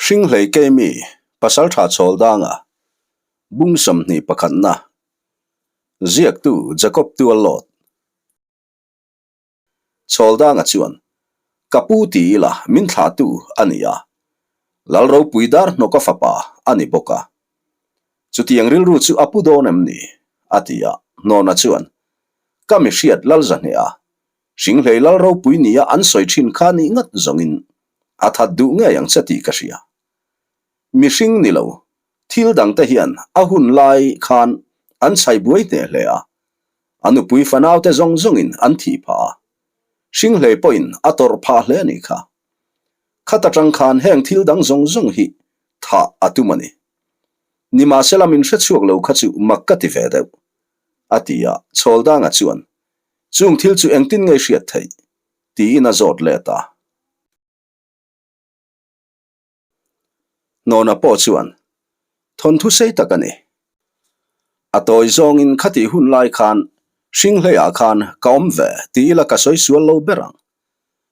Hringhlei Keimi, Pasaltha Chhawldanga, Bung 21 pakhatna, Ziaktu Jacob Tuallawt. Chhawldanga chuan, Ka pu ti ila min thlahtu a ni a, Lal ropui dar hnawka fapa a ni bawk a. Chutiang rilru chu a pu dawn em ni? a ti a, Hnawna chuan, Ka mi hriat Lal Zahneha, Hringhlei Lal ropui nia an sawi thin kha nih ngat zawngin a that duh ngei ang che tih ka hria. Mihring ni lo, thil dangte hian a hun lai khan an chhai buai hneh hle a, a nupui fanaute zawng zawngin an thih phah a, Hringhlei pawhin a tawrh phah hle a nih kha. Khat atang khan heng thil dang zawng zawng hi thah a tum a ni. Nimahsela min hrechhuak lo kha chu mak ka ti ve deuh, a ti a, Chhawldanga chuan, Chung thil chu engtin nge i hriat theih? tiin a zawt let a. Hnawna pawh chuan, Thawnthu sei tak a ni. A tawi zawngin khatih hun lai khan Hringhleiah khan ka awm ve ti ila ka sawi sual lo ber ang.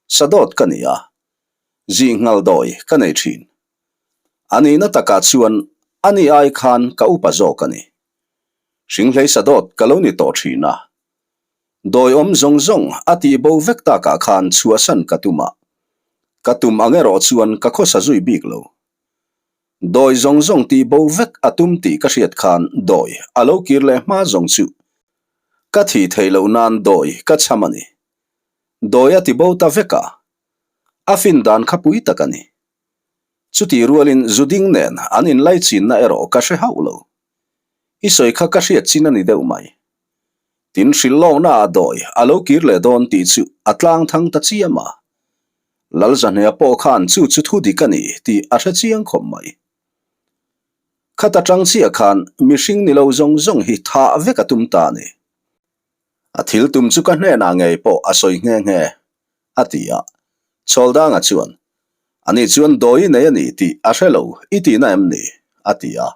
Sadawt ka ni a, zinghal dawi ka nei thin. A nihna takah chuan ani ai khan ka upa zawk a ni. Hringhlei sadawt ka lo ni tawh thin a. Dawi awm zawng zawng a tih bo vek takah khan chhuahsan ka tum a, ka tum ang erawh chuan ka khawsa zui bik lo. Dawi zawng zawng tih bo vek a tum tih ka hriat khan dawi a lo kir leh hma zawng chu ka thih theih loh nan dawi ka cham a ni. Dawi a ti bo ta vek a, a fin dan kha pui tak a ni. Chutih rualin zuding nen an inlaichinna erawh ka hre hauh lo. I sawi kha ka hriat chin a ni deuh mai. Tin hrilh lawkna ah dawi a lo kir leh dawn tih chu a tlang thang ta chiam a. Lalzahnea pawh khan chu chu thu dik a ni tih a hre chiang khawp mai. Khata tang chiah khan mihring ni lo zawng zawng hi thah vek a tum ta a ni. A thil tum chu ka hnenah ngei pawh a sawi nghe nghe, a ti a. Chhawldanga chuan, Ani chuan dawi nei a ni tih a hre lo i tihna em ni? a ti a.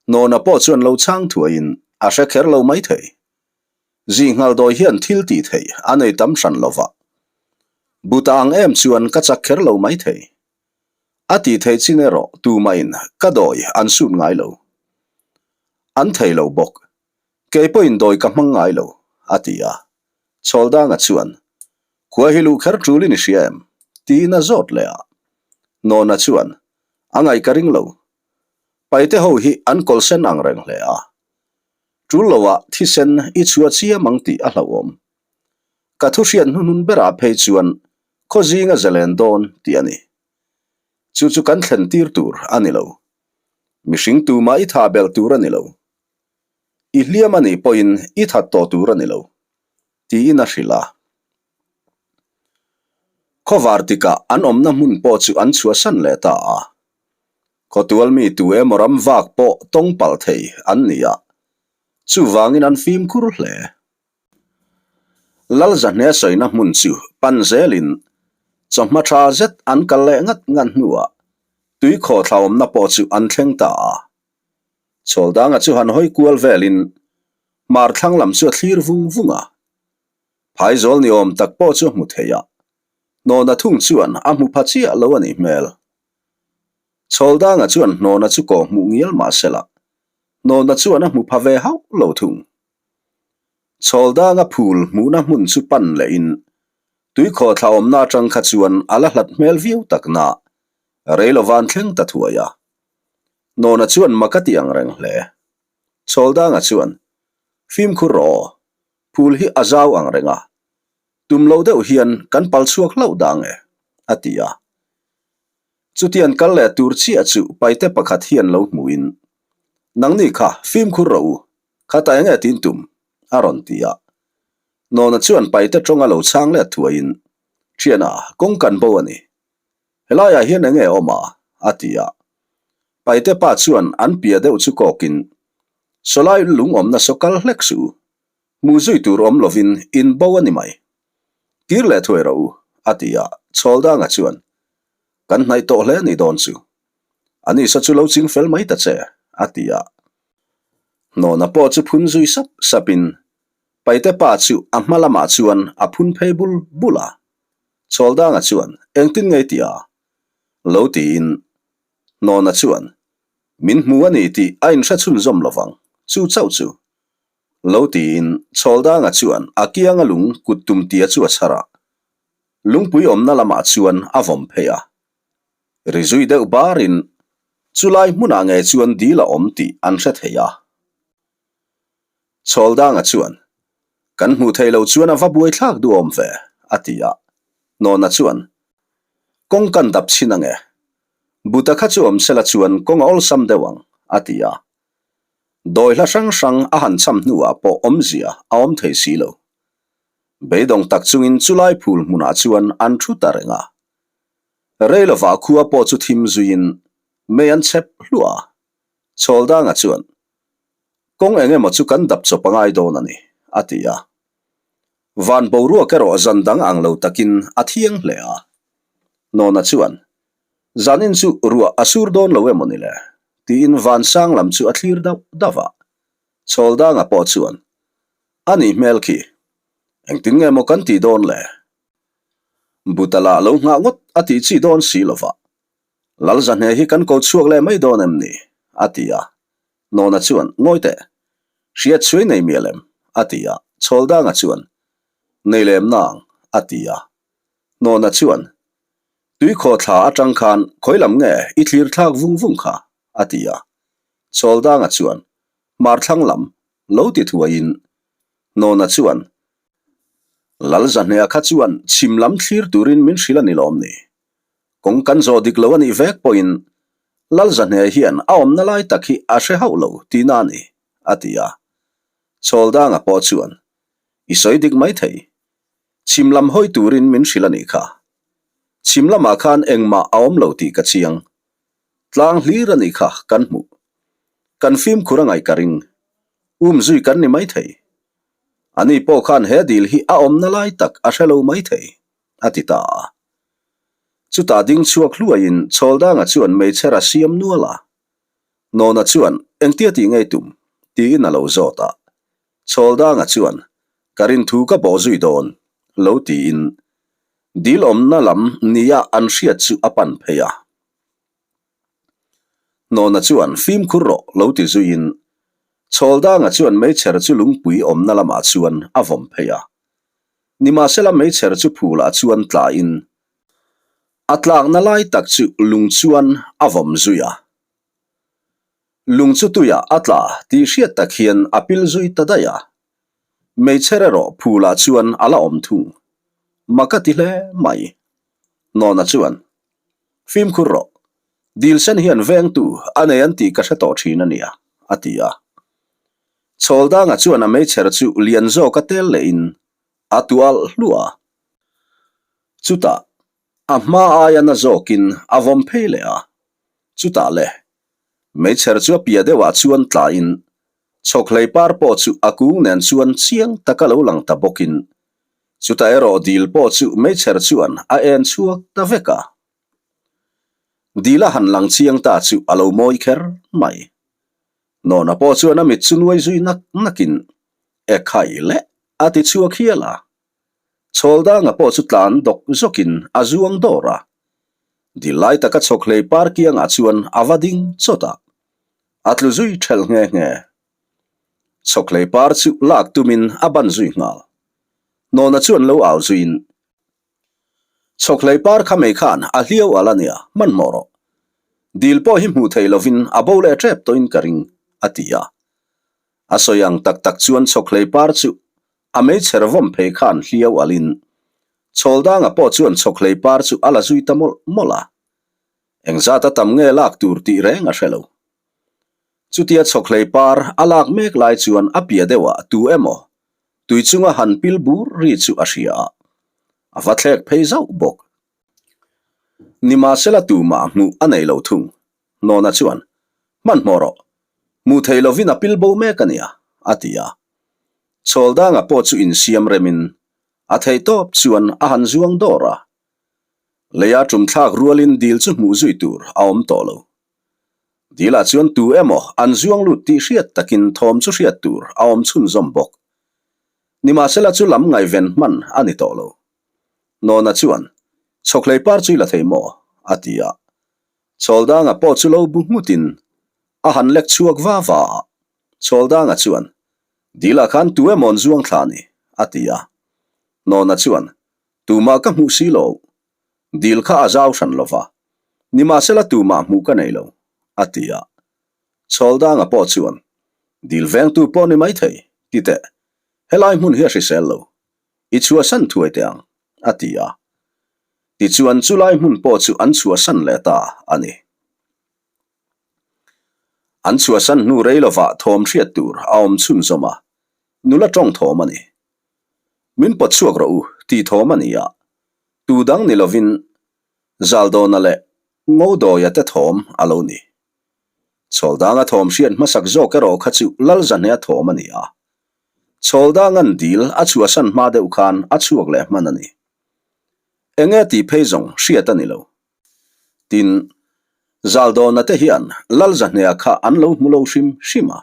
Hnawna pawh chuan lo chhang thuaiin a hre kher lo maithei. Zinghal dawi hian thil tih theih a nei tam hran lo va. Buta ang em chuan ka chak kher lo maithei. A tih theih chin erawh tumahin ka dawi an sut ngai lo. An thei lo bawk. Kei pawhin dawi ka hmang ngai lo, a ti a. Chhawldanga chuan, Khua hi luh kher tulin i hria em? tiin a zawt leh a. Hnawna chuan, A ngaih ka ring lo. Paite ho hi an kawlsen ang reng hle a. Tul loah thisen i chhuah chiam ang tih a hlauhawm. Ka thu hriat hnuhnun berah phei chuan khaw zinga zalen dawn tih a ni. Chu chu kan thlen tir tur a ni lo. Mihring tumah i thah belh tur a ni lo. I hliam a nih pawhin i that tawh tur a ni lo, tiin a hrilh a. Khawvar tikah an awmna hmun pawh chu an chhuahsan leh ta a. Khawtual mi tu emaw ram vak pawh tawng palh thei an ni a, chuvangin an fimkhur hle. Lalzahne sawina hmun chu pan zelin chawhma tha zet an kal leh ngat ngat hnuah tuikhaw thlaawmna pawh chu an thleng ta a. Chhawldanga chu han hawi kual velin hmar thlang lam chu a thlir vung vung a. Phaizawl ni awm tak pawh chu a hmu thei a, Hnawna thung chuan a hmu pha chiah lo a nih hmel. Chhawldanga chuan Hnawna chu kawh hmuh ngial mah sela, Hnawna chuan a hmu pha ve hauh lo thung. Chhawldanga phul hmuhna hmun chu pan lehin tuikhaw thla awmna atang kha chuan a la hlat hmel viau takna rei lovan thleng ta thuai a. Hnawna chuan mak a ti ang reng hle. Chhawldanga chuan, Fimkhur rawh aw, phul hi a zau ang reng a, tum lo deuh hian kan pal chhuak hlauh dang e, a ti a. Chutian kal leh tur chiah chu paite pakhat hian lo hmuhin, Nangni kha fimkhur rawh u, khata eng nge tin tum? a rawn ti a. Hnawna chuan paite tawnga lo chhang let thuaiin, Thiana, kawng kan bo a ni. Helaiah hian eng nge awm a? a ti a. Paite pa chuan an pia deuh chu kawkin, Sawlai lung awmna saw kal hlek suh u. Hmuh zui tur awm lovin in bo a ni mai. Kir leh thuai rawh u, a ti a, Chhawldanga chuan, Kan hnaih tawh hle ni dawn chu. Anisa chu lo ching fel mai ta che, a ti a. Hnawna pawh chu phun zui sap sapin Paite pa chu a hma lamah chuan a phun phei bul bul a. Chhawldanga chuan, Engtin nge i ti a? lo tiin. Hnawna chuan, Min hmu a ni tih a inhre chhunzawm lovang, chu chauh chu. Lo tiin Chhawldanga chuan a kianga lung kut tum tia chu a chhar a, lungpui awmna lamah chuan a vawm phei a. Ri zui deuh barin chulai hmunah ngei chuan dil a awm tih an hre thei a. Chhawldanga chuan, Kan hmuh theih loh chuan a va buaithlak duhawm ve, a ti a. Nawna chuan, Kawng kan dap chhin ange. Buta kha chu awm sela chuan kawng a awlsam deuh ang, a ti a. Dawi hla hrang hrang a han cham hnuah pawh awmzia a awm thei si lo. Beidawng tak chungin chulai phul hmunah chuan an thu ta reng a. Rei lovah khua pawh chu thim zuiin mei an chep hluah a. Chhawldanga chuan, Kawng eng emaw chu kan dap chawp a ngai dawn a ni, a ti a. Van boruak erawh zan dang ang lo takin a thiang hle a. Nawna chuan, Zanin chu ruah a sur dawn lo emaw ni le? tiin van sang lam chu a thlir dauh dauh a. Chhawldanga pawh chuan, A nih hmel khi, engtin nge maw kan tih dawn le? Butala lo nghah ngawt a tih chi dawn si lova. Lalzahne hi kan ko chhuak leh mai dawn em ni? a ti a. Nawna chuan, Ngawi teh, hriat chhuai nei mial em? a ti a. Chhawldanga chuan, Nei lem nang, a ti a. Nawna chuan, Tuikhaw thla atang khan khawi lam nge i thlir thlak vung vung kha? a ti a. Chhawldanga chuan, Hmar thlang lam, lo ti thuaiin. Nawna chuan, Lalzahnea kha chuan chhim lam thlir turin min hrilh a ni lawm ni? Kawng kan zawh dik lo a nih vek pawhin Lalzahne hian a awmna lai tak hi a hre hauh lo tihna a ni, a ti a. Chhawldanga pawh chuan, I sawi dik mai thei. Chhim lam hawi turin min hrilh a nih kha. Chhim lamah khan engmah a awm lo tih ka chiang. Tlang hlir a nih kha kan hmuh. Kan fimkhur a ngaih ka ring. Um zui kan ni mai thei. Ani pawh khan he dil hi a awmna lai tak a hre lo mai thei, a ti ta a. Chutah ding chhuak hluaiin Chhawldanga chuan meichher a siam nual a. Nawna chuan, Engtia tih ngei tum? tiin a lo zawt a. Chhawldanga chuan, Ka rinthu ka bawh zui dawn, lo tiin dil awmna lam nia an hriat chu a pan phei a. Nawna chuan, Fimkhur rawh, lo ti zuiin Chhawldanga chuan meichher chu lungpui awmna lamah chuan a vawm phei a. Nimahsela meichher chu phulah chuan tlain a tlakna lai tak chu lung chuan a vawm zui a. Lung chu tuiah a tla tih hriat tak hian a pil zui ta daih a. Meichher erawh phulah chuan a la awm thung. Mak a ti hle mai. Nawna chuan, Fimkhur rawh, dil sen hian vengtu a nei an tih ka hre tawh thin a nia, a ti a. Chhawldanga chuan a meichher chu lian zawk a tel lehin a tual hluah a. Chutah a hma aia na zawkin a vawm phei leh a. Chutah le, meichher chu a piah deuhah chuan tlain chhawkhlei par pawh chu a kung nen chuan chiang taka lo lang ta bawkin chutah erawh dil pawh chu meichher chuan a en chhuak ta vek a. Dil a han lang chiang ta chu a lo mawi kher mai. Nawna pawh chuan a mit chu nuai zui nak nakin e khai leh a ti chhuak hial a. Chhawldanga pawh chu tlan dawk zawkin a zuang dawr a. Dil lai taka chhawkhlei par kiangah chuan a va ding chawt a. A tlu zui thelh nghe nghe. Chhawkhlei par chu lak tumin a ban zui nghal. Nawna chuan lo au zuiin Chhawkhlei par kha mei khan a hliau al a nia, hmanhmawh rawh. Dil pawh hi hmuh theih lovin a bo leh tep tawhin ka ring, a ti a. A sawi ang tak tak chuan chhawkhlei par chu a meichher vawm phei khan hliau alin Chhawldanga pawh chuan chhawkhlei par chu a la zui ta mawlh mawlh a. Engzat a tam nge lak tur tih reng a hre lo. Chutia chhawkhlei par a lak mek lai chuan a piah deuhah tu emaw tui chunga han pil bur ri chu a hria a, a va thlek phei zauh bawk. Nimahsela tumah hmuh a nei lo thung. Nawna chuan, Hmanhmawh rawh, hmuh theih lovin a pil bo mek a nia, a ti a. Chhawldanga pawh chu insiam remin a theihtawp chuan a han zuang dawr a. Leia tumthlak rualin dil chu hmuh zui tur a awm tawh lo. Dilah chuan tu emaw an zuang lut tih hriat takin thawm chu hriat tur a awm chhunzawm bawk. Nimahsela chu lam ngaihven hman a ni tawh lo. Nawna chuan, Chhawkhlei par chu i la thei maw? a ti a. Chhawldanga pawh chu lo bu nghutin a han lek chhuak va va a. Chhawldanga chuan, Dilah khan tu emaw an zuang thla a ni, a ti a. Hnawna chuan, Tumah ka hmuh si lo. Dil kha a zau hran lo va, nimahsela tumah hmuh ka nei lo, a ti a. Chhawldanga pawh chuan, Dil vengtu pawh ni maithei, ti teh, helai hmun hi a hrisel lo. I chhuahsan thuai teh ang, a ti a. Tichuan chulai hmun pawh chu an chhuahsan leh ta a ni. An chhuahsan hnu rei lovah thawm hriat tur a awm chhunzawm a, nula tawng thawm a ni. Min pawt chhuak rawh u tih thawm a ni a, tu dang ni lovin Zaldawna leh Ngodawia te thawm a lo ni. Chhawldanga thawm hriat hmasak zawk erawh kha chu Lalzahnea thawm a ni a. Chhawldanga'n dil a chhuahsan hma deuh khan a chhuak leh hman a ni. Enge tih phei zawng hriat a ni lo. Tin, Zaldawna te hian Lalzahnea kha an lo hmu lo hrim hrim a.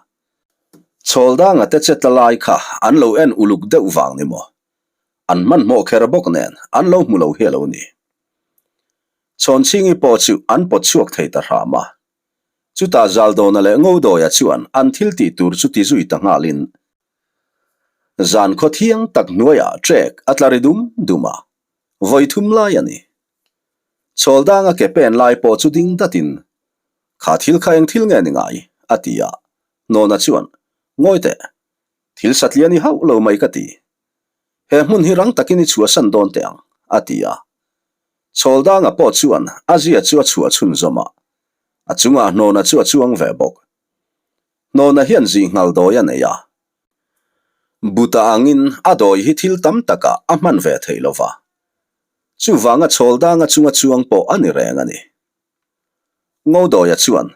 Chhawldanga te che tla lai kha an lo en uluk deuh vang ni maw? An hmanhmawh kher bawk nen an lo hmu lo hi a lo ni. Chhawnchhingi pawh chu an pawt chhuak thei ta hram a. Chutah Zaldawna leh Ngodawia chuan an thil tih tur chu ti zui ta nghalin zan khaw thiang tak hnuaiah trek a tla ri dum dum a, vawi thum lai a ni. Chhawldanga ke pen lai pawh chu ding datin, Kha thil kha eng thil nge ni ngai? a ti a. Hnawna chuan, Ngawi teh, thil satliah ni hauh lo mai ka ti. He hmun hi rang takin i chhuahsan dawn teh ang, a ti a. Chhawldanga pawh chuan a zia chu a chhuah chhunzawm a, a chungah Hnawna chu a chuang ve bawk. Hnawna hian zinghal dawi a nei a. Buta angin a dawi hi thil tam takah a hman ve thei lo va. Chuvanga chhawldanga chunga chuang pawh a ni reng a ni. Ngodawia chuan,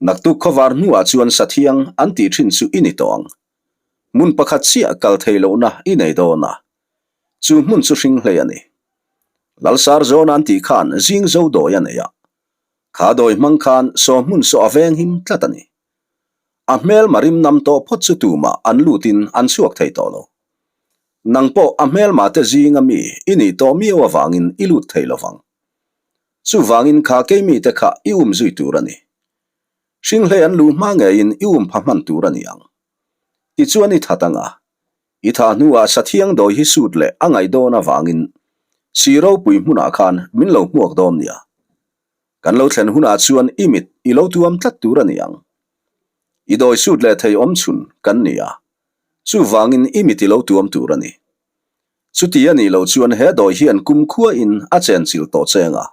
Naktuk khawvar hnuah chuan sathiang an tih thin chu i ni tawh ang. Hmun pakhat chiah kal thei lohna i nei dawn a. Chu hmun chu hring hlei a ni. Lalsar zawna an tih khan zing zo dawi a nei a. Kha dawi hmang khan saw hmun saw a veng him tlat a ni. A hmelma rim nam tawh phawt chu tumah an lutin an chhuak thei tawh lo. Nang pawh a hmelma te zinga mi i nih tawh miau avangin i lut thei lo vang. Chuvangin kha keimi te kha i um zui tur a ni. Hringhlei an luh hma ngeiin i um pha hman tur a ni ang. Tichuan i that anga, i thah hnuah Sathiang dawi hi sut leh a ngaih dawn avangin si ropui hmunah khan min lo hmuak dawn nia. Kan lo thlen hunah chuan i mit i lo tuam tlat tur a ni ang. I dawi sut leh thei awm chhun kan ni a, chuvangin i mit i lo tuam tur a ni. Chuti a nih loh chuan he dawi hian kumkhuain a chenchilh tawh cheng a.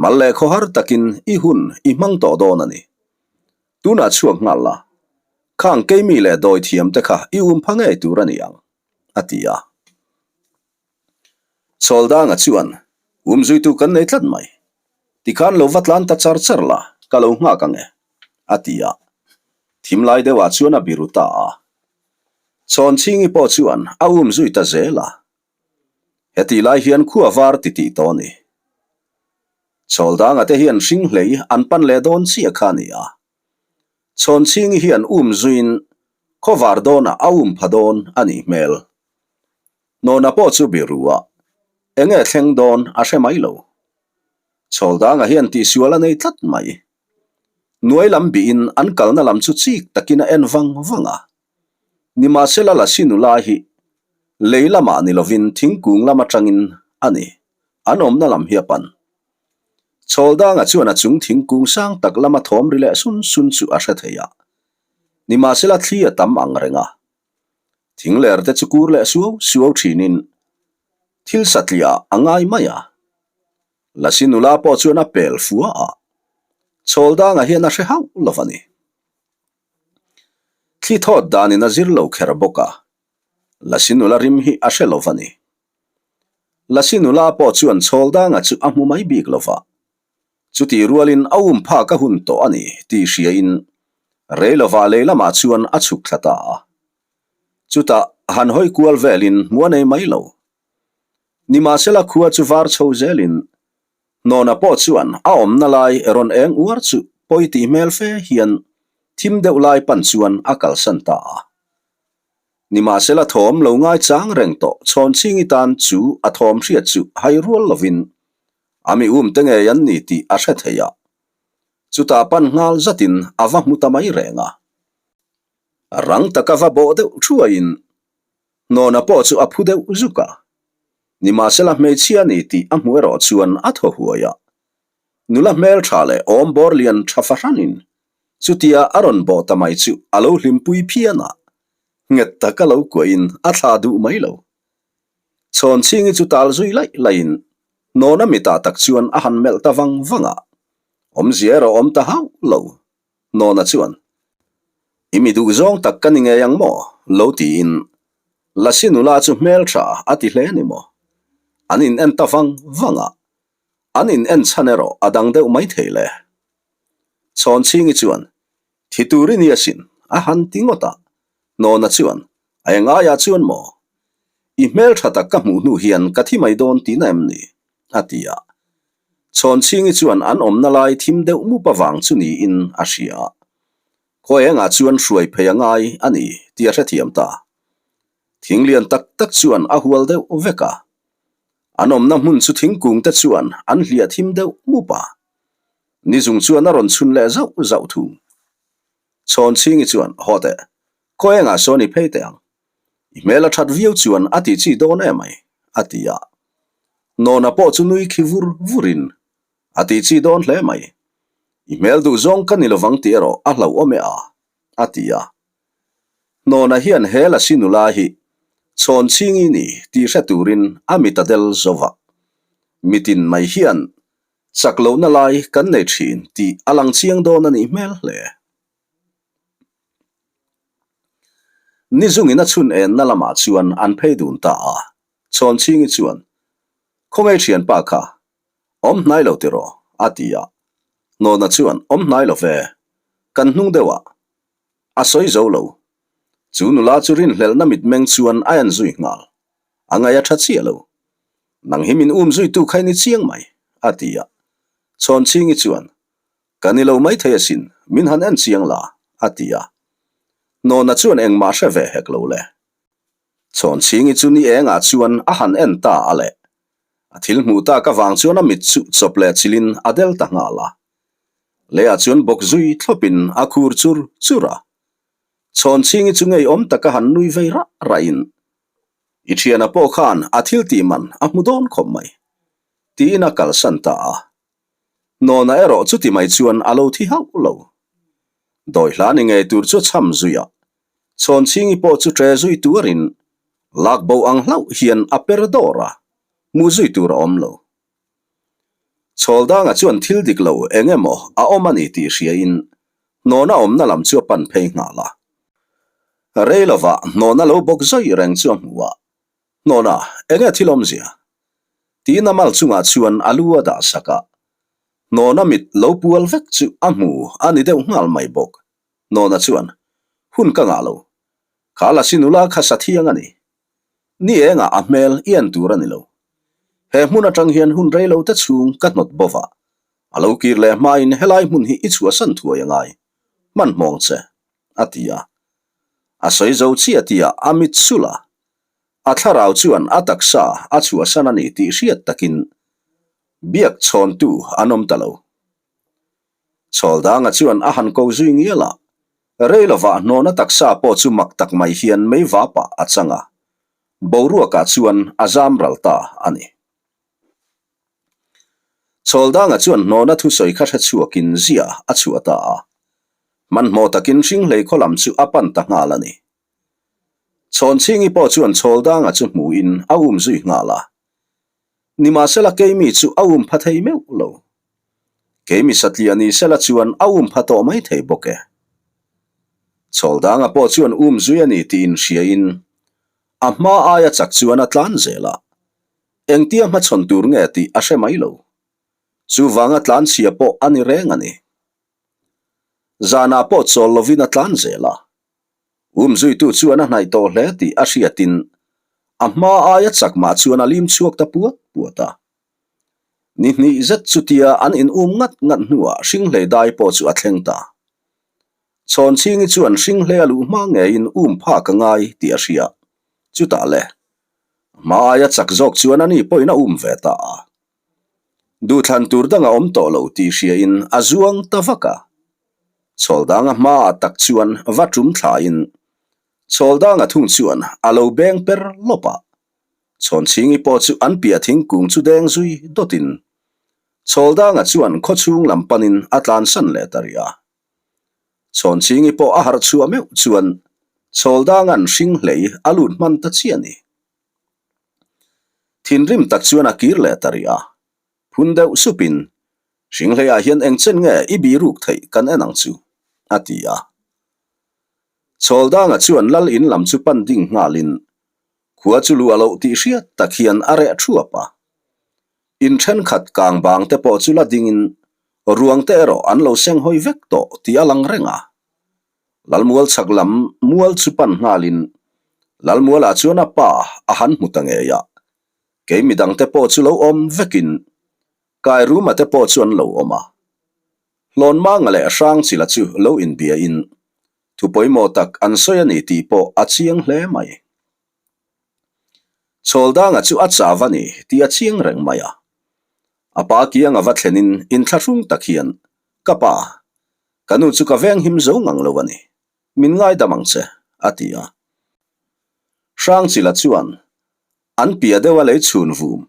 Mal leh khawhar takin i hun i hmang tawh dawn a ni. Tunah chhuak nghal la, khang keimi leh dawi thiam te kha i um pha ngei tur a ni ang, a ti a. Chhawldanga chuan, Umzuitu kan nei tlat mai. Tikhan lo va tlan ta char char la, ka lo nghak ang e, a ti a. Thim lai deuhah chuan a biru ta a. Chhawnchhingi pawh chuan a umzui ta zel a. Hetih lai hian khua var ti tih tawh a ni. Chhawldanga te hian hring hlei an pan leh dawn chiah kha a ni a. Chhawnchhingi hian umzuiin khawvar dawnah a um pha dawn a nih hmel. Hnawna pawh chu biru a, enge thleng dawn a hre mai lo. Chhawldanga hian tihsual a nei tlat mai. Nuai lam bihin an kalna lam chu chik takin a en vang vang a. Nimahsela Lasi nula hi lei lamah ni lovin thingkung lam atangin a ni, an awmna lam hi a pan. Chhawldanga chuan a chung thingkung sang tak lama thawm ri leh sun sun chu a hre thei a. Nimahsela thli a tam ang reng a. Thingler te chu kur leh suau suau thinin thil satliah a ngai mai a. Lasi nula pawh chuan a pel fua a, Chhawldanga hian a hre hauh lo a ni. Thli thawt danin a zir lo kher bawk a, Lasi nula rim hi a hre lo a ni. Lasi nula pawh chuan Chhawldanga chu a hmu mai bik lo va, Chutih rualin a um phak a hun tawh a ni tih hriain rei lovah lei lamah chuan a chhuk thla ta a. Chutah han hawi kual velin hmu a nei mai lo. Nimahsela khua chu var chho zelin Hnawna pawh chuan a awmna lai rawn eng uar chu pawi tih hmel fe hian thim deuh lai pan chuan a kalsan ta a. Nimahsela thawm lo ngaichang reng tawh Chhawnchhingi tan chu a thawm hriat chu hai rual lovin A mi um te ngei an ni tih a hre thei a. Chutah pan nghal zatin a va hmu ta mai reng a. Rang taka va bawh deuh thuaiin Hnawna pawh chu a phu deuh zuk a. Nimahsela hmeichhia ni tih a hmu erawh chuan a thaw huai a. Nula hmeltha leh awm bawr lian tha fahranin chutia a rawn bawh ta mai chu a lo hlimpui phian a, nghet taka lo kuahin a thla duh mai lo. Chhawnchhingi chu tal zui laih laihin Hnawna mitah tak chuan a han melh ta vang vang a, awmzia erawh awm ta hauh lo. Hnawna chuan, I mi duh zawng tak ka ni ngei ang maw? lo tiin Lasi nula chu hmeltha a ti hle ni maw? An in en ta vang vang a, an in en chhan erawh a dang deuh mai thei le. Chhawnchhingi chuan, Thi tur i ni asin, a han ti ngawt a. Hnawna chuan, A engaiah chuan maw? I hmeltha tak ka hmuh hnu hian ka thi mai dawn tihna em ni? a ti a. Chhawnchhingi chuan an awmna lai thim deuh mup avang chu niin a hria a. Khaw engah chuan hruai phei a ngai a ni tih a hrethiam ta. Thing lian tak tak chuan a hual deuh vek a. An awmna hmun chu thingkung te chuan an hliah thim deuh mup a. Ni zung chuan a rawn chhun leh zauh zauh thung. Chhawnchhingi chuan, Haw teh, khaw engah sawn i phei teh ang. I hmel a that viau chuan a tih chi dawn em ai, a ti a. Nawna pawh chu nui khi vur vurin, A tih chi dawn hle mai. I hmel duh zawng ka ni lovang tih erawh a hlauhawm e a, a ti a. Hnawna hian he Lasi nula hi Chhawnchhingi ni tih hre turin a mit a del zo va. Mitin mai hian chak lohna lai kan nei thin tih a lang chiang dawn a nih hmel hle. Ni zungin a chhun enna lamah chuan an phei dun ta a, Chhawnchhingi chuan, Khawngaih thianpa kha, awm hnai lo tiraw? a ti a. Hnawna chuan, Awm hnai lo ve, kan hnung deuhah. A sawi zo lo. Chu nula chu rinhlelhna mitmeng chuan a en zui nghal. A ngaih a tha chiah lo. Nang hi min um zuitu kha i ni chiang mai, a ti a. Chhawnchhingi chuan, Ka ni lo maithei asin, min han en chiang la, a ti a. Hnawna chuan engmah hre ve hek lo le. Chhawnchhingi chu ni engah chuan a han en ta a le. A thil hmuh tak avang chuan a mit chu chawp leh chilhin a del ta nghal a. Leiah chuan bawk zui thlawpin a khur chur chur a. Chhawnchhingi chu ngeiawm taka han nui vei rah rahin, I thiana pawh khan a thil tih man a hmu dawn khawp mai, tiin a kalsan ta a. Hnawna erawh chuti mai chuan a lo thi hauh lo. Dawi hla ni ngei tur chu a cham zui a, Chhawnchhingi pawh chu ṭe zui tuarin lak bo ang hlauh hian a per dawr a, hmuh zui tur a awm lo. Chhawldanga chuan thil dik lo eng emaw a awm a ni tih hriain hnawna awmna lam chu a pan phei nghal a. Rei lovah hnawna lo bawk zui reng chu a hmu a, Hnawna, enge thil awmzia? Tiin a mal chungah chuan a lu a dah sak a. Hnawna mit lo pual vek chu a hmu a ni deuh nghal mai bawk. Hnawna chuan, Hun ka ngah lo. Kha Lasi nula kha sa thiang a ni. Ni engah a hmel i en tur a ni lo. He hmun atang hian hun rei lo te chhung ka hnawt bo va. A lo kir leh hmain helai hmun hi i chhuahsan thuai a ngai. Hmanhmawng che, a ti a. A sawi zo chiah tihah a mit sulh a. A thlarau chuan a taksa a chhuahsan a ni tih hriat takin biak chhawntu an awm ta lo. Chhawldanga chuan a han ko zui ngial a, rei lovah hnawna taksa pawh chu mak tak mai hian mei vapah a chang a, boruakah chuan a zam ral ta a ni. Chhawldanga chuan hnawna thusawi kha hre chhuakin zia a chhuah ta a, hmanhmawh takin Hringhlei khaw lam chu a pan ta nghal a ni. Chhawnchhingi pawh chuan Chhawldanga chu hmuhin a um zui nghal a. Nimahsela keimi chu a um pha thei meuh lo. Keimi satliah ni sela chuan a um pha tawh mai thei bawk e. Chhawldanga pawh chuan um zui a ni tih inhriain a hma aia chak chuan a tlan zel a. Engtia hmachhawn tur nge tih a hre mai lo. Chuvanga tlanchhia pawh a ni reng a ni. Zanah pawh chawl lovin a tlan zel a. Umzuitu chuan a hnaih tawh hle tih a hriatin a hma aia chak mah chuan a lim chhuak ta puat puat a. Ni hnih zet chutia an in um ngat ngat hnuah Hringhlei dai pawh chu a thleng ta. Chhawnchhingi chuan Hringhlei a luh hma ngeiin um phak a ngai tih a hria. Chutah le, a hma aia chak zawk chuan ani pawhin a um ve ta a. Duhthlan tur dang a awm tawh lo tih hriain a zuang ta vak a. Chhawldanga hmaah tak chuan va tum thlain Chhawldanga thung chuan a lo beng per lawp a. Chhawnchhingi pawh chu an piah thingkung chu deng zui dawtin Chhawldanga chuan khawchhung lam panin a tlansan leh ta rih a. Chhawnchhingi pawh a harh chhuah meuh chuan Chhawldanga'n hring hlei a lut hman ta chiah a ni. Thinrim tak chuan a kir leh ta rih a, phun deuh supin, Hringhleiah hian eng chen nge i biruk theih kan en ang chu, a ti a. Chhawldanga chuan lal in lam chu pan ding nghalin, khua chu luah loh tih hriat tak hian a reh thuap a. In thenkhat kang bang te pawh chu la dingin ruang te erawh an lo seng hawi vek tawh tih a lang reng a. Lalmual chhak lam mual chu pan nghalin Lalmualah chuan a pa a han hmu ta ngei a, kei midangte pawh chu lo awm vekin Kairuma te pawh chu an lo awm a. Hlawnmanga leh Hrangchila chu lo inbiain thu pawimawh tak an sawi a ni tih pawh a chiang hle mai. Chhawldanga chu a chau a ni tih a chiang reng mai a. A pa kiang a va thlenin inthlahrung tak hian, Ka pa, ka nu chu ka venghim zo ngang lo a ni. Min ngaidam ang che, a ti a. Hrangchila chuan an piah deuh a lei chhun vum.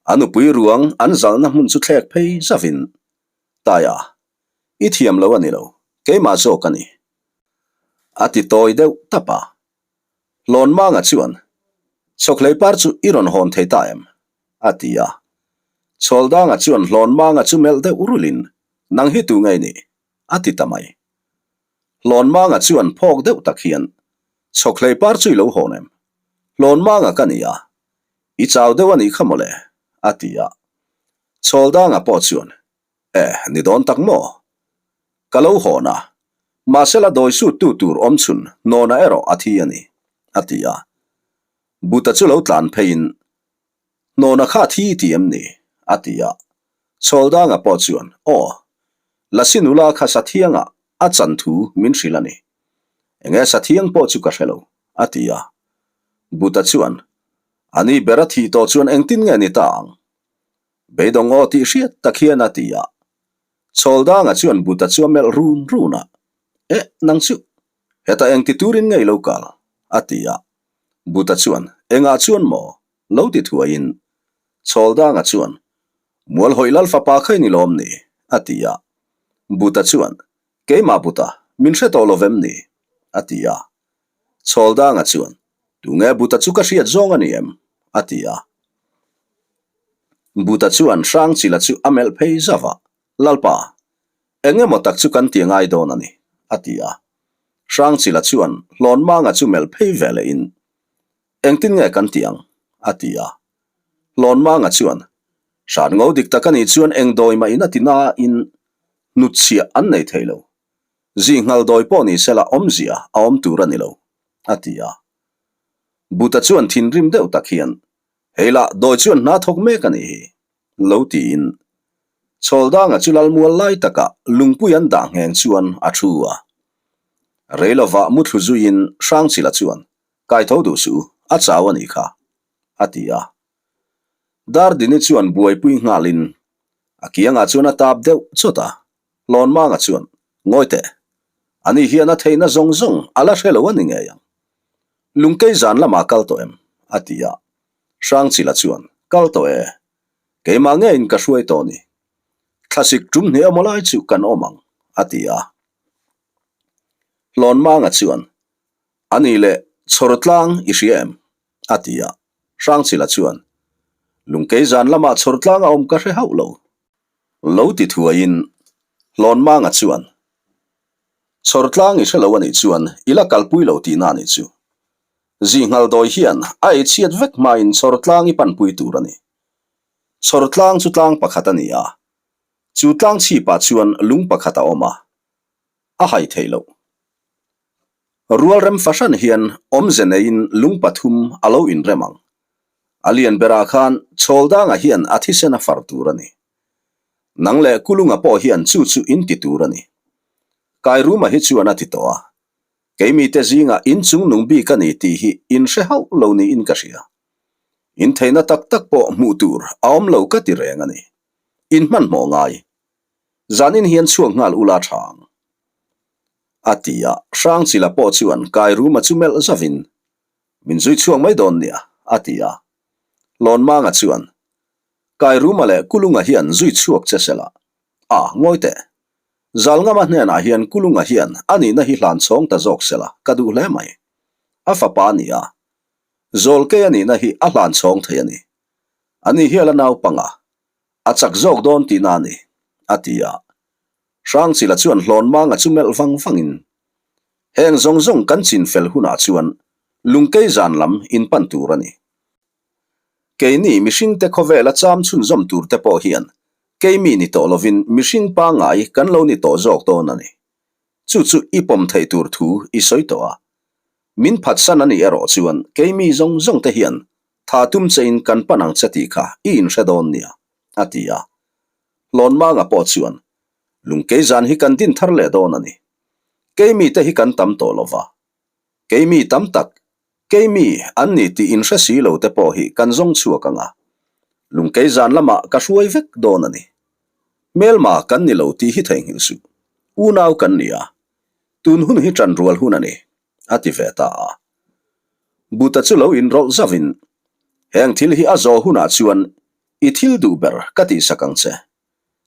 A nupui ruang an zalna hmun chu thlek phei zavin, Taia, i thiam lo a ni lo, keimah zawk a ni, a ti tawi deuh tap a. Hlawnmanga chuan, Chawkhlei par chu i rawn hawn thei ta em? a ti a. Chhawldanga chuan Hlawnmanga chu melh deuh rulin, Nang hi tu ngei ni? a ti ta mai. Hlawnmanga chuan phawk deuh tak hian, Chawkhlei par chu i lo hawn em? Hlawnmanga ka ni a, i chau deuh a nih kha mawle, a ti a. Chhawldanga pawh chuan, E, ni dawn tak maw? Ka lo hawn a, mahse la dawi sut tu tur awm chhun hnawna erawh a thi a ni, a ti a. Buta chu lo tlan pheiin, Hnawna kha a thi i ti em ni? a ti a. Chhawldanga pawh chuan, Aw, Lasi nula kha Sathianga a chan thu min hrilh a ni. Enge Sathiang pawh chu ka hre lo, a ti a. Buta chuan, Ani ber a thih tawh chuan engtin nge ni ta ang? Beidawng aw tih hriat tak hian a ti a. Chhawldanga chuan Buta chu a melh run run a, Eh, nang chu, hetah engti turin nge i lo kal? a ti a. Buta chuan, Engah chuan maw? lo ti thuaiin Chhawldanga chuan, Mual hawih lal fapa kha i ni lawm ni? a ti a. Buta chuan, Keimah Buta, min hre tawh lo vem ni? a ti a. Chhawldanga chuan, Tunge Buta chu ka hriat zawng a ni em? a ti a. Buta chuan Hrangchila chu a melh phei zauh a, Lalpa, eng emaw tak chu kan ti ngai dawn a ni, a ti a. Hrangchila chuan Hlawnmanga chu melh phei ve lehin, Engtin nge kan ti ang? a ti a. Hlawnmanga chuan, Hran ngo dik tak a nih chuan eng dawi mah in a ti nain hnutchhiah an nei thei lo. Zinghal dawi pawh ni sela awmzia a awm tur a ni lo, a ti a. Buta chuan thinrim deuh tak hian, Hei lah, dawi chuan hna thawk mek a nih hi, lo tiin Chhawldanga chu lalmual lai takah lungpui an dah ngheng chuan a thu a. Reilovah muthlu zuiin Hrangchila chuan, Kai tho duh suh u, a chau a nih kha, a ti a. Dardini chuan buaipui nghalin a kiangah chuan a tap deuh chawt a. Hlawnmanga chuan, Ngawi teh, ani hian a theihna zawng zawng a la hre lo a ni ngei ang. Lungkei zan lamah kal tawh em? a ti a. Hrangchila chuan, Kal tawh e, keimah ngeiin ka hruai tawh ni. Thlasik tum hnih emaw lai chu kan awm ang, a ti a. Hlawnmanga chuan, A nih leh, chhawr tlang i hria em? a ti a. Hrangchila chuan, Lungkei zan lamah chhawr tlang a awm ka hre hauh lo. Lo ti thuaiin Hlawnmanga chuan, Chhawrtlang i hre lo a nih chuan i la kalpui lo tihna a nih chu. Zinghal dawi hian a ei chhiat vek hmain chhawrtlang i panpui tur a ni. Chhawrtlang chu tlang pakhat a ni a, chu tlang chhipah chuan lung pakhat a awm a, a hai theih loh. Rualrem fahran hian awmze neiin lung pathum a lo inrem ang. A lian berah khan Chhawldanga hian a thisen a far tur a ni. Nang leh Kulunga pawh hian chu chu in ti tur a ni. Kairuma hi chuan a ti tawh a, Keimite zingah in chungnung bik a ni tih hi in hre hauh lo niin ka hria. In theihna tak tak pawh hmuh tur a awm lo ka ti reng a ni. In hmanhmawh ngai. Zanin hian chhuak nghal ula tha ang. A ti a, Hrangchila pawh chuan Kairuma chu melh zavin, Min zui chhuak mai dawn nia, a ti a. Lawnmanga chuan, Kairuma leh Kulunga hian zui chhuak che sela. A, ngawi teh. Zalngama hnenah hian Kulunga hian a nihna hi hlan chhawng ta zawk sela ka duh hle mai. A fapa a ni a. Zawlkei a nihna hi a hlan chhawng thei a ni. Ani hial a naupang a, a chak zawk dawn tihna a ni, a ti a. Hrangchila chuan Hlawnmanga chu melh vang vangin, Heng zawng zawng kan chin fel hunah chuan Lungkei zan lam in pan tur a ni. Keini mihringte khawvela cham chhunzawm tur te pawh hian keimi ni tawh lovin mihring pangngai kan lo ni tawh zawk dawn a ni. Chu chu i pawm theih tur thu i sawi tawh a. Min phatsan a nih erawh chuan keimi zawng zawng te hian tha tum chein kan pan ang che tih kha i inhre dawn nia, a ti a. Hlawnmanga pawh chuan, Lungkei zan hi kan din thar leh dawn a ni. Keimi te hi kan tam tawh lova. Keimi tam tak, keimi an ni tih inhre si lo te pawh hi kan zawng chhuak ang a. Lungkei zan lamah ka hruai vek dawn a ni. Hmelma kan ni lo tih hi theihnghilh suh. Unau kan ni a. Tun hun hi ṭan rual hun a ni. a ti ve ta a. Buta chu lo inrawlh zauhin, Heng thil hi a zawh hunah chuan i thil duh ber ka tihsak ang che.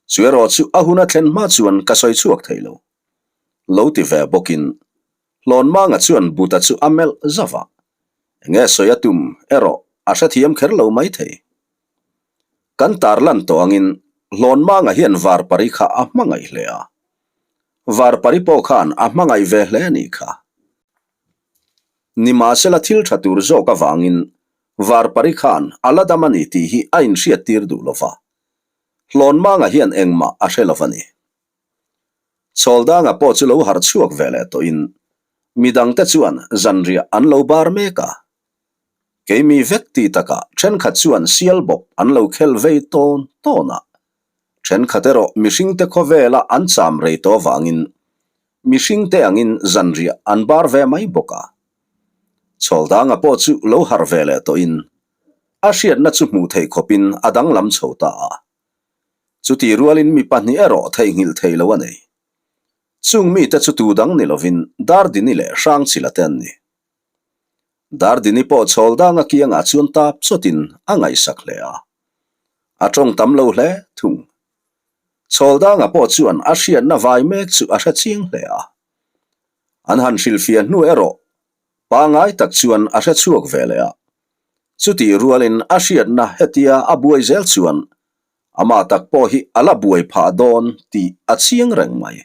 Chu erawh chu a hun a thlen hma chuan ka sawi chhuak thei lo. Lo ti ve bawkin Hlawnmanga chuan Buta chu a melh zauh a. Enge sawi a tum erawh a hrethiam kher lo maithei. Kan tarlan tawh angin Hlawnmanga hian Varpari kha a hmangaih hle a. Varpari pawh khan a hmangaih ve hle a nih kha. Nimahsela thil tha tur zawk avangin Varpari khan a la dam a ni tih hi a inhriattir duh lo va. Hlawnmanga hian engmah a hre lo va ni. Chhawldanga pawh chu lo harh chhuak ve leh tawhin midangte chuan zanriah an lo bar mek a. Keimi vek ti takah thenkhat chuan sial bawp an lo khel vei tawn tawn a. Thenkhat erawh mihringte khawvela an cham rei tawh avangin mihringte angin zanriah an bar ve mai bawk a. Chhawldanga pawh chu lo harh ve leh tawhin a hriatna chu hmuh theih khawpin a danglam chho ta a. Chutih rualin mi pahnih erawh theihnghilh thei lo a nei. Chung mite chu tu dang ni lovin Dardini leh Hrangchila te an ni. Dardini pawh chhawldanga kiangah chuan tap chawtin a ngaihsak hle a. A tawng tam lo hle thung. Chhawldanga pawh chuan a hriatna vai mek chu a hre chiang hle a. An han hrilhfiah hnu erawh pangai tak chuan a hre chhuak ve leh a. Chutih rualin a hriatna hetia a buai zel chuan amah tak pawh hi a la buai phah dawn tih a chiang reng mai.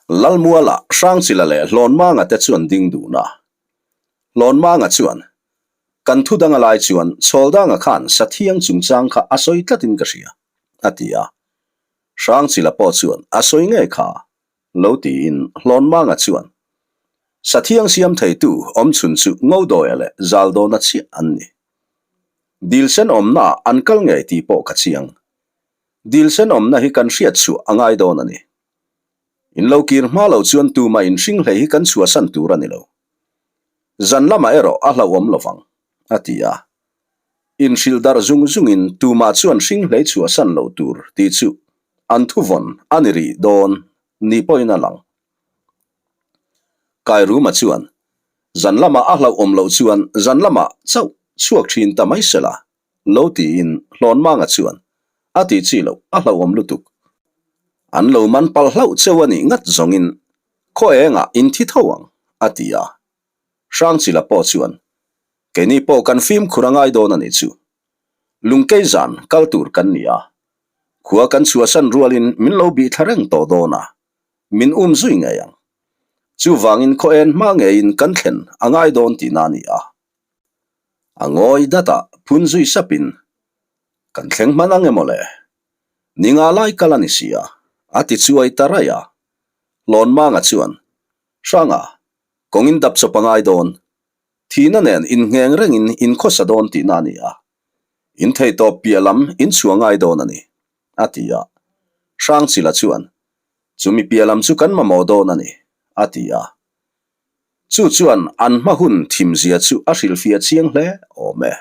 Lalmuala, Hrangchila leh Hlawnmanga te chuan ding dun a. Hlawnmanga chuan, Kan thu dang a lai chuan Chhawldanga khan Sathiang chungchang kha a sawi tlatin ka hria, a ti a. Hrangchila pawh chuan, A sawi ngei kha, lo tiin Hlawnmanga chuan, Sathiang siam theitu awmchhun chu Ngodawia leh Zaldawna chiah an ni. Dilsen awmnaah an kal ngei tih pawh ka chiang. Dil senawmna hi kan hriat chhuah a ngai dawn a ni. In lo kir hma lo chuan tumah in hring hlei hi kan chhuahsan tur a ni lo. Zan lamah erawh a hlauhawm lo vang, a ti a. Inhrilh darh zung zungin tumah chuan hring hlei chhuahsan lo tur tih chu an thuvawn a ni rih dawn ni pawhin a lang. Kairuma chuan zan lamah a hlauhawm loh chuan zan lamah chauh chhuak thin ta mai sela Lo tiin Hlawnmanga chuan a ti chi loh a hlauhawm lutuk. An lo man palh hlauh cheu a nih ngat zawngin khaw engah in thi tho ang, a ti a. Hrangchila pawh chuan, Keini pawh kan fimkhur a ngai dawn a nih chu. Lungkei zan kal tur kan ni a. Khua kan chhuahsan rualin min lo bih thla reng tawh dawn a, min um zui ngei ang. Chuvangin khaw en hma ngeiin kan thlen a ngai dawn tihna a ni a. A ngawi dat a, phun zui sapin, Kan thleng hman ang emaw le? Ni nga lai kal a ni si a, a ti chuai ta raih a. Hlawnmanga chuan, Hranga, kawngin dap chawp a ngai dawn. Thihna nen inngheng rengin in khawsa dawn tihna a ni a. In theihtawp piah lam in chhuah ngai dawn a ni, a ti a. Hrangchila chuan, Chumi piah lam chu kan mamawh dawn a ni, a ti a. Chu chuan an hma hun thimzia chu a hrilhfiah chiang hle awm e.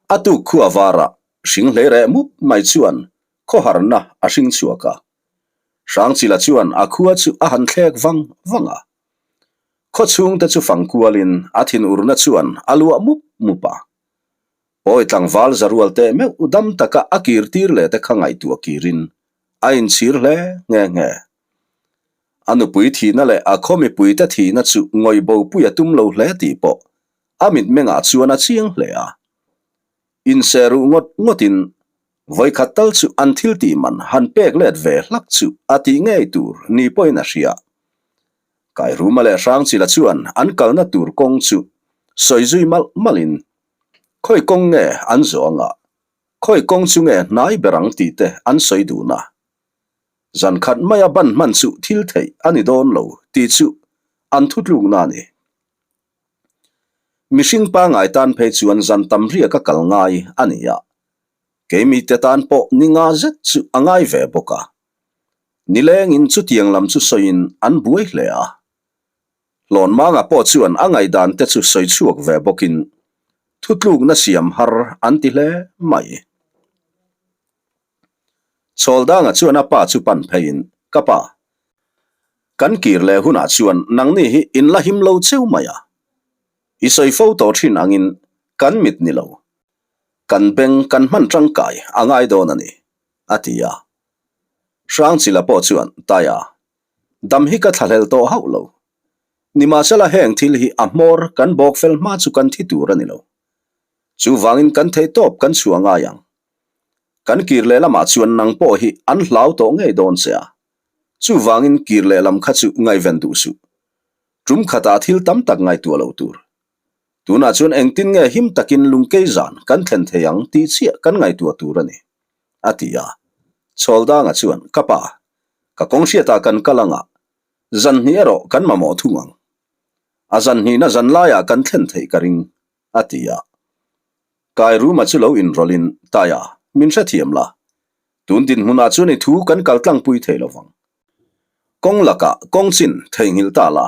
A tuk khu a var a. Hring hlei reh mup mai chuan khawharna a hring chhuak a. Hrangchila chuan a khua chu a han thlek vang vang a. Khaw chhungte chu fang kualin a thinurna chuan a luah mup mup a. Pawi tlangval zarual teh meuh dam taka a kir tir leh te kha ngaihtuah kirin a inchhir hle nghe nghe. A nupui thihna leh a khaw mipuite thihna chu ngawih bopui a tum lo hle tih pawh a mitmengah chuan a chiang hle a. Inse ruh ngawt ngawtin vawikhat tal chu an thil tih man han pek let ve hlak chu a tih ngei tur ni pawhin a hria. Kairuma leh Hrangchila chuan an kalna tur kawng chu sawi zui malh malhin khawi kawng nge an zawh anga khawi kawng chu nge hnai ber ang tih te an sawi dun a. Zan khat maia ban hman chu thil theih a ni dawn lo tih chu an thutlukna a ni. Mihring pangngai tan phei chuan zan tam riak a kal ngai a ni a, keimite tan pawh ni nga zet chu a ngai ve bawk a. Nilengin chutiang lam chu sawiin an buai hle a. Hlawnmanga pawh chuan a ngaihdan te chu sawi chhuak ve bawkin thutlukna siam har an ti hle mai. Chhawldanga chuan a pa chu pan pheiin, Ka pa, kan kir leh hunah chuan nangni hi in la him lo cheu mai a. I sawi fo tawh thin angin kan mit ni lo, kan beng kan hman tangkai a ngai dawn a ni, a ti a. Hrangchila pawh chuan, Taia, dam hi ka thlahlel tawh hauh lo. Nimahsela heng thil hi a hmawr kan bawk fel hma chu kan thi tur a ni lo. Chuvangin kan theihtawp kan chhuah ngai ang. Kan kir leh lamah chuan nang pawh hi an hlau tawh ngei dawn che a. Chuvangin kir leh lam kha chu ngaihven duh suh. Tum khatah thil tam tak ngaihtuah lo tur. Tunah chuan engtin nge him takin lungkei zan kan thlen thei ang tih chiah kan ngaihtuah tur a ni, a ti a. Chhawldanga chuan, Ka pa, ka kawng hriatah kan kal anga, zan hnih erawh kan mamawh thung ang. A zan hnihna zan laiah kan thlen theih ka ring, a ti a. Kairuma chu lo inrawlhin, Taia, min hrethiam la. Tun dinhmunah chuan i thu kan kal tlangpui thei lo vang. Kawng lakah kawng chin theihnghilh ta la.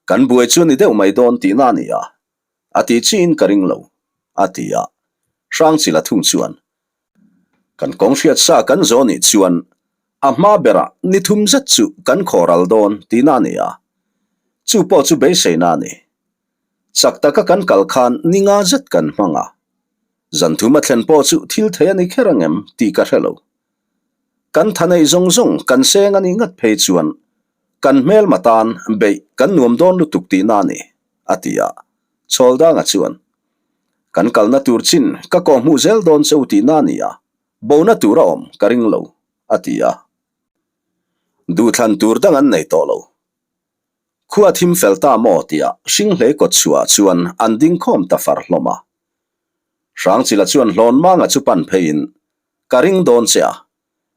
Kan buai chu ni deuh mai dawn tihna a ni a, a ti chiin ka ring lo, a ti a. Hrangchila thung chuan, Kan kawng hriat sa kan zawh nih chuan a hma berah ni thum zet chu kan khawral dawn tihna a ni a, chu pawh chu beiseina a ni. Chak taka kan kal khan ni nga zet kan hmang a, zan thum a thlen pawh chu thil thei a ni kher ang em tih ka hre lo. Kan tha neih zawng zawng kan seng a nih ngat phei chuan kan hmelma tan beih kan nuam dawn lutuk tihna a ni, a ti a. Chhawldanga chuan, Kan kalna tur chin ka kawhhmuh zel dawn che u tihna a ni a, bona tur a awm ka ring lo, a ti a. Duhthlan tur dang an nei tawh lo. Khua thim fel ta maw tia Hringhlei kawtchhuah chuan an ding khawm ta far hlawm a. Hrangchila chuan Hlawnmanga chu pan pheiin, Ka ring dawn che a,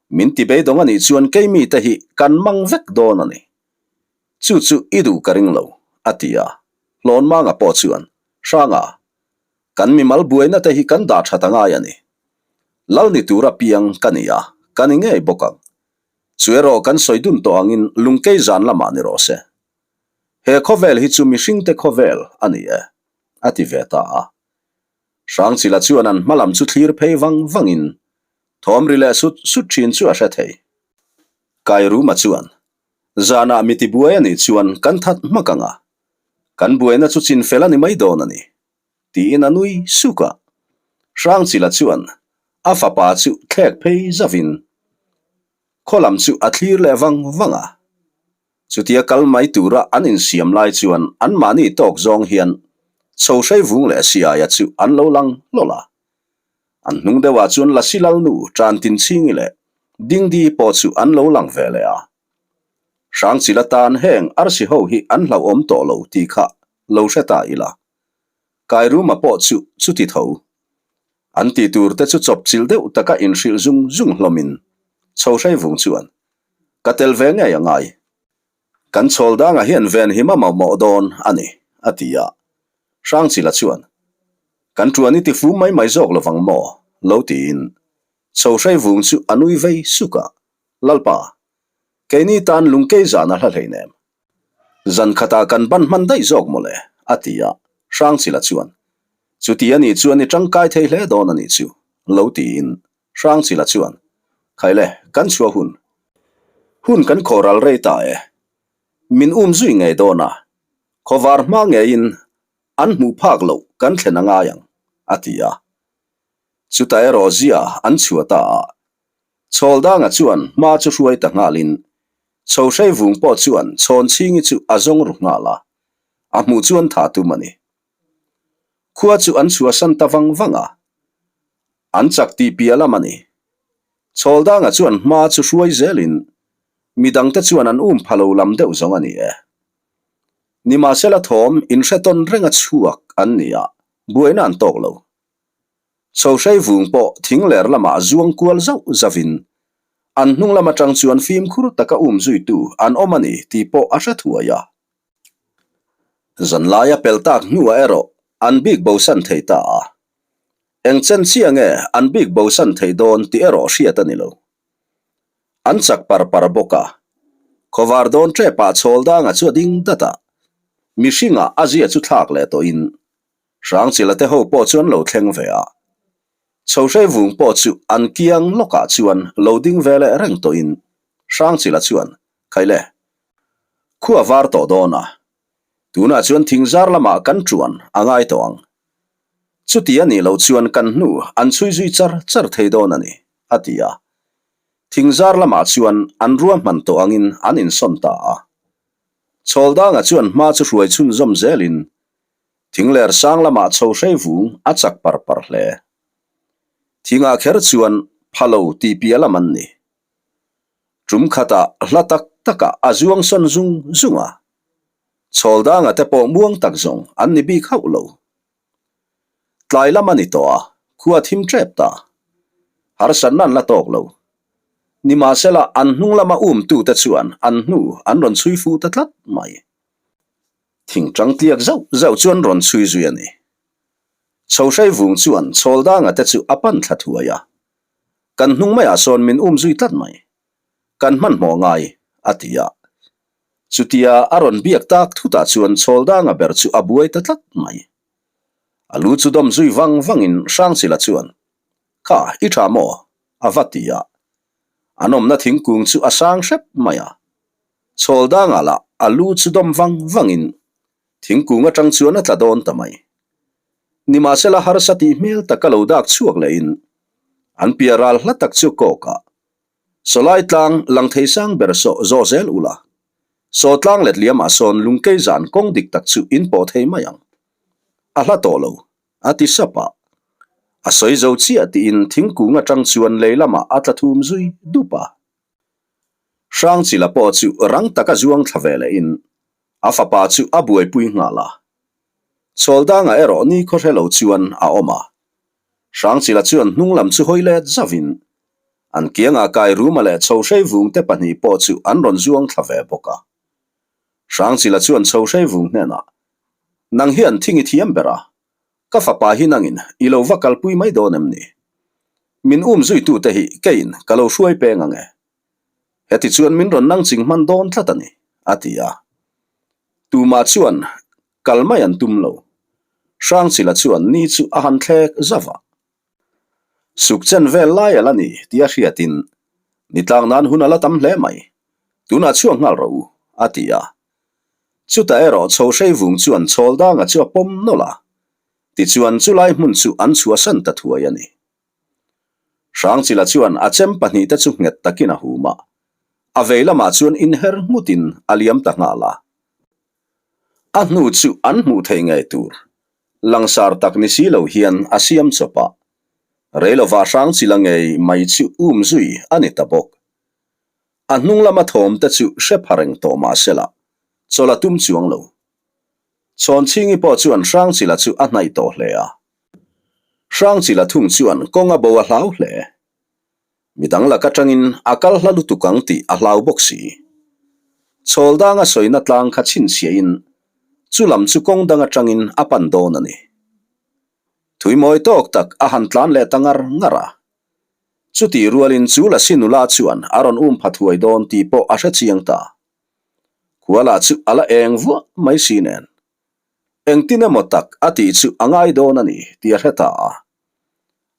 min ti beidawng a nih chuan keimi te hi kan mang vek dawn a ni. Chu chu i duh ka ring lo, a ti a. Hlawnmanga pawh chuan, Hranga, kan mimal buaina te hi kan dah that a ngai a ni. Lal ni tura piang ka ni a, ka ni ngei bawk ang. Chu erawh kan sawi dun tawh angin lungkei zan lamah ni rawh se. He khawvel hi chu mihringte khawvel a ni e, a ti ve ta a. Hrangchila chuan an hma lam chu thlir phei vang vangin thawm ri leh sut sut thin chu a hre thei. Kairuma chuan, Zanah mi tibuai a nih chuan kan that hmak ang a, kan buaina chu chinfel a ni mai dawn a ni, tiin a nui suk a. Hrangchila chuan a fapa chu thlek phei zavin khaw lam chu a thlir leh vang vang a. Chutia kal mai tura an insiam lai chuan anmahni tawk zawng hian chho hrei vung leh siaia chu an lo lang hlawl a. An hnung deuhah chuan Lasi Lalnu, Tantinchhingi leh Dingdi pawh chu an lo lang ve leh a. Hrangchil atan heng arsi ho hi an hlauhawm tawh lo tih kha lo hre ta ila. Kairuma pawh chu chuti tho. An tih tur te chu chawpchilh deuh taka inhrilh zung zung hlawmin chho hrei vung chuan ka tel ve ngei a ngai. Kan chhawl dangah hian venhim a mamawh dawn a ni, a ti a. Hrangchila chuan, Kan ṭuan i tifum mai mai zawk lovang maw? lo tiin chho hrei vung chu a nui vei suk a. Lalpa, keini tan lungkei zan a hla hleinem. Zan khatah kan ban hman daih zawk mawle, a ti a. Hrangchila chuan, Chuti a nih chuan i ṭangkai thei hle dawn a nih chu, Lo tiin Hrangchila chuan, Khaile, kan chhuah hun. Hun kan khawhral rei ta e. Min um zui ngei dawn a, khawvar hma ngeiin an hmuh phak loh kan thlen a ngai ang, a ti a. Chutah erawh zia an chhuah ta a, Chhawldanga chuan hma chu hruai ta nghalin Chhohrei vung pawh chuan Chhawnchhingi chu a zawng ru nghal a, a hmuh chuan tha tum a ni. Khua chu an chhuahsan ta vang vang a, an chak tih piah lam a ni. Chhawldanga chuan hma chu hruai zelin midangte chuan an um pha lo lam deuh zawng a ni e. Nimahsela thawm inhretawn renga chhuak an ni a, buaina an tawk lo. Chhohrei vung pawh thing ler lamah zuang kual zauh zauhin an hnung lam atang chuan fimkhur taka um zuitu an awm a ni tih pawh a hre thuai a. Zanlaia pel tak hnuah erawh an bik bosan thei ta a. Eng chen chiah nge an bik bosan thei dawn tih erawh hriat a ni lo. An chak par par bawk a. Khawvar dawn ṭepah chhawl danga chu a ding dat a. Mihringah a zia chu thlak leh tawhin Hrangchila te ho pawh chu an lo thleng ve a. Chhohrei vung pawh chu an kiang lawkah chuan lo ding ve leh reng tawhin Hrangchila chuan, Khaile, khua var tawh dawn a, tunah chuan thingzar lamah kan ṭuan a ngai tawh ang. Chuti a nih loh chuan kan hnu an chhui zui char char thei dawn a ni, a ti a. Thingzar lamah chuan an ruahman tawh angin an insawn ta a. Chhawldanga chuan hma chu hruai chhunzawm zelin Thingler sang lamah chho hrei vung a chak par par hle. Thingah kher chuan pha lo tih piah lam an ni. Tum khatah hla tak takah a zuang sawn zung zung a. Chhawldanga te pawh muang tak zawng an ni bik hauh lo. Tlai lam a ni tawh a, khua thim tep ta. Harsatna an la tawk lo. Nimahsela an hnung lama umtute chuan an hnu an rawn chhui fu ta tlat mai. Thingtang tliak zauh zauh chuan rawn chhui zui a ni. Chhohrei vung chuan Chhawldanga te chu a pan thla thuai a. Kan hnung maiah sawn min um zui tlat mai. Kan hmanhmawh ngai, a ti a. Chutia a rawn biak tak thutah chuan Chhawldanga ber chu a buai ta tlat mai. A lu chu dawm zui vang vangin Hrangchila chuan, Kha, i tha maw? a va ti a. An awmna thingkung chu a sang hrep mai a. Chhawl dangah lah a lu chu dawm vang vangin thingkung atang chuan a tla dawn ta mai. Nimahsela harsa tih hmel taka lo dak chhuak lehin an piah ral hla tak chu kawk a, Sawlai tlang lang thei sang ber saw zawh zel ula, saw tlang let liamah sawn lungkei zan kawng dik tak chu in pawh thei mai ang. A hla tawh lo, a ti sap a. A sawi zo chiah tiin thingkung atang chuan lei lamah a tla thum zui dup a. Hrangchila pawh chu rang taka zuang thla ve lehin a fapa chu a buaipui nghal a. Chhawldanga erawh ni khaw hre lo chuan a awm a. Hrangchila chuan hnung lam chu hawi let zauhin an kiangah Kairuma leh Chhohrei vungte pahnih pawh chu an rawn zuang thla ve bawk a. Hrangchila chuan Chhohrei vung hnenah, Nang hian thing i thiam ber a, Ka fapa hi nangin i lo va kalpui mai dawn em ni? Min um zuitute hi keiin ka lo hruai peng ang e. Heti chuan min rawn nang ching hman dawn tlat a ni, a ti a. Tumah chuan kal mai an tum lo. Hrangchila chuan ni chu a han thlek zauh a. Suk chen vel lai a la ni tih a hriatin ni tlang nan hun a la tam hle mai. Tunah chhuak nghal rawh u, a ti a. Chutah erawh Chhohrei vung chuan Chhawldanga chu a pawm nawlh a, tichuan chulai hmun chu an chhuahsan ta thuai a ni. Hrangchila chuan a chem pahnihte chu nghet takin a hum a, a vei lamah chuan inher nghutin a liam ta nghal a. A hnu chu an hmuh theih ngei tur langsar tak ni si lo hian a siam chawp a, Reilova Hrangchila ngei mai chu um zui a ni ta bawk. A hnung lama thawm te chu hre pha reng tawh mah sela, chawlh a tum chuang lo. Chhawnchhingi pawh chuan Hrangchila chu a hnaih tawh hle a. Hrangchila thung chuan kawng a bo a hlau hle. Midang lak atangin a kal hla lutuk ang tih a hlau bawk si. Chhawl danga sawina tlang kha chhinchhiahin chu lam chu kawng dang atangin a pan dawn a ni. Thuimawi tawk tak a han tlan leh ta ngar ngar a. Chutih rualin chu Lasi nula chuan a rawn um pha thuai dawn tih pawh a hre chiang ta. Khuala chu a la eng vuah mai si nen. Engtin emaw tak a tih chu a ngai dawn a ni tih a hre ta a.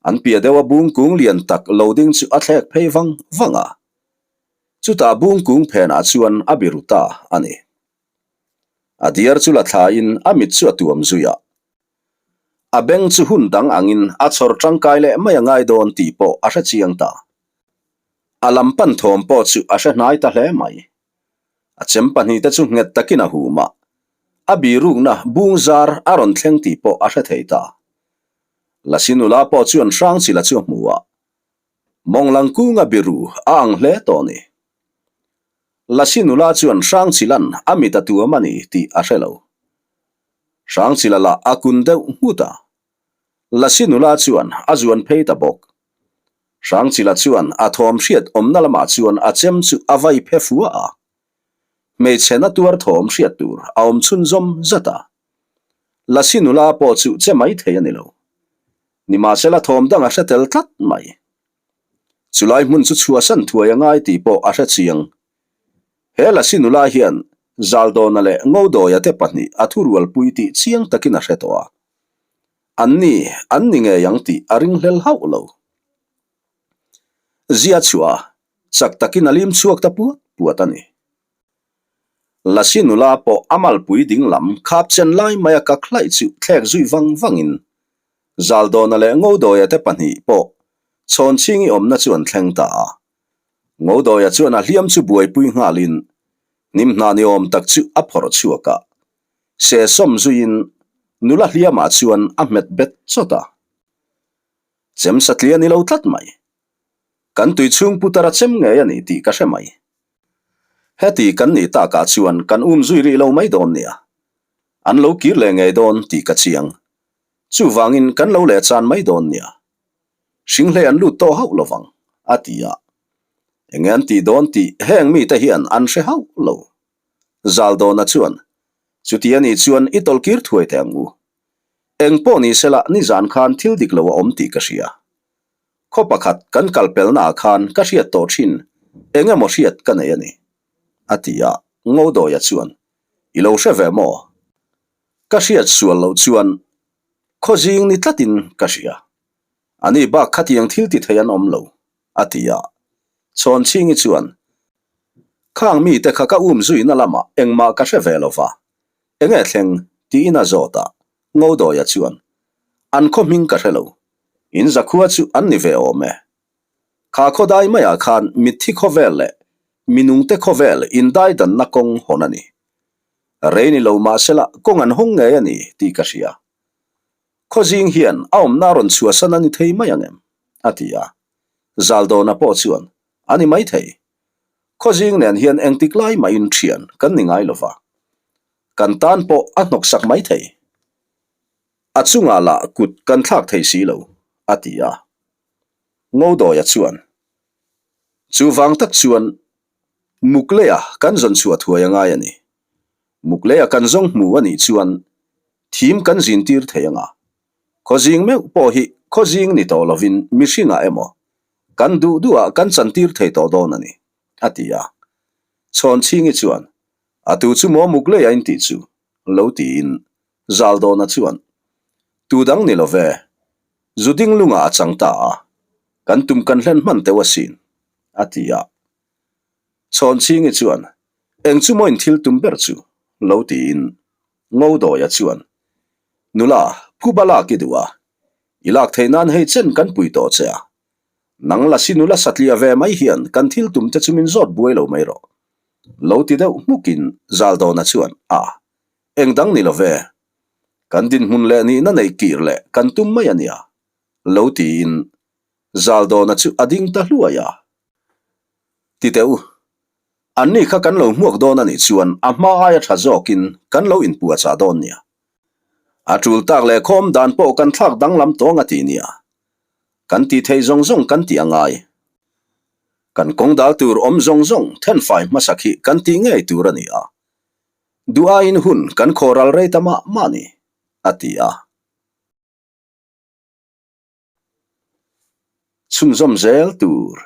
An piah deuha bung kung lian tak lo ding chu a thlek phei vang vang a. Chutah bung kung phenah chuan a biru ta a ni. A diar chu la thlain a mit chu a tuam zui a. A beng chu hun dang angin a chhawr tangkai leh mai a ngai dawn tih pawh a hre chiang ta. A lam pan thawm pawh chu a hre hnai ta hle mai. A chem pahnihte chu nghet takin a hum a, a birukna bung zar a rawn thleng tih pawh a hre thei ta. Lasi nula pawh chuan Hrangchila chu a hmu a, Mawnglang kunga biru a ang hle tawh ni. Lasi nula chuan Hrangchilan a mit a tuam a ni tih a hre lo. Hrangchila lah a kun deuh nghut a. Lasi nula chuan a zuan phei ta bawk. Hrangchila chuan a thawm hriat awmna lamah chuan a chem chu a vai phe fua a. Hmeichhe na tuar thawm hriat tur a awm chhunzawm zat a. Lasi nula pawh chu che mai thei a ni lo. Nimahsela thawm dang a hre tel tlat mai. Chulai hmun chu chhuahsan thuai a ngai tih pawh a hre chiang. He Lasi nula hian Zaldawna leh Ngodawia te pahnih a thurualpui tih chiang takin a hre tawh a. An ni, an ni ngei ang tih a ringhlel hauh lo. Zia chhuah a, chak takin a lim chhuak ta puat puat a ni. Lasi nula pawh a malpui ding lam khap chen lai mai a kak hlaih chu thlek zui vang vangin Zaldawna leh Ngodawia te pahnih pawh Chhawnchhingi awmna chu an thleng ta a. Ngodawia chuan a hliam chu buaipui nghalin hnimhnah ni awm tak chu a phawrh chhuak a. Se sawm zuiin nula hliamah chuan a hmet bet chawt a. Chem satli a ni lo tlat mai. Kan tui chhung putar a chem ngei a ni tih ka hre mai. Heti kan nih takah chuan kan um zui rih lo mai dawn nia. An lo kir leh ngei dawn tih ka chiang. Chuvangin kan lo leh chan mai dawn nia. Hringhlei an lut tawh hauh lovang, a ti a. Enge an tih dawn tih heng mite hian an hre hauh lo. Zaldawna chuan, Chuti a nih chuan i tawlhkir thuai teh ang u. Eng pawh ni sela nizan khan thil dik lo a awm tih ka hria. Khaw pakhat kan kal pelnaah khan ka hriat tawh thin eng emaw hriat ka nei a ni, a ti a. Ngodawia chuan, I lo hre ve maw? Ka hriat sual loh chuan khaw zing ni tlatin ka hria. Ani bak khatiang thil ti thei an awm lo, a ti a. Chhawnchhingi chuan, Khang mite kha ka um zuina lamah engmah ka hre ve lo va, enge thleng tiin a zawt a, Ngodawia chuan, An khaw hming ka hre lo, in zakhua chu an ni ve awm e. Kha khawdai maiah khan mitthi khawvel leh minungte khawvel indaidanna kawng hawn a ni. Rei ni lo mahsela kawng an hawng ngei a ni tih ka hria. Khawzing hian a awmna a rawn chhuahsan a ni thei mai ang em? a ti a. Zaldawna pawh chuan, A ni maithei. Khawzing nen hian engtik lai mahin thian kan ni ngai lova. Kan tan pawh a hnawksak maithei. A chungah lah kut kan thlak thei si lo, a ti a. Ngodawia chuan, Chuvang tak chuan Mukleia kan zawn chhuah thuai a ngai a ni. Mukleia kan zawng hmu a nih chuan thim kan zin tir thei ang a. Khawzing meuh pawh hi khawzing ni tawh lovin mihringah emaw kan duh duhah kan chantir thei tawh dawn a ni, a ti a. Chhawnchhingi chuan, A tu chu maw Mukleia in tih chu? lo tiin Zaldawna chuan, Tu dang ni lo ve, zu ding lungah a chang ta a, kan tum kan hlen hman teuh asin, a ti a. Chhawnchhingi chuan, Eng chu maw in thil tum ber chu? lo tiin Ngodawia chuan, Nula, phuba lak i duh a, i lak theih nan hei chen kan pui tawh che a. Nang lasi nula satliah ve mai hian kan thil tum te chu min zawt buai lo mai rawh. Lo ti deuh hmukin Zaldawna chuan, A, eng dang ni lo ve. Kan dinhmun leh nihna neih kir leh kan tum mai a nia, lo tiin Zaldawna chu a ding ta hluai a. Ti teh u, anni kha kan lo hmuak dawn a nih chuan a hma aia tha zawkin kan lo inpuahchah dawn nia. A tul tak leh khawm dan pawh kan thlak danglam tawng a ti nia. Kan tih theih zawng zawng kan tih a ngai. Kan kawng dal tur awm zawng zawng thenfai hmasak hi kan tih ngei tur a ni a. Duh aiin hun kan khawhral rei ta mah mah ni, a ti a. Chhunzawm zel tur.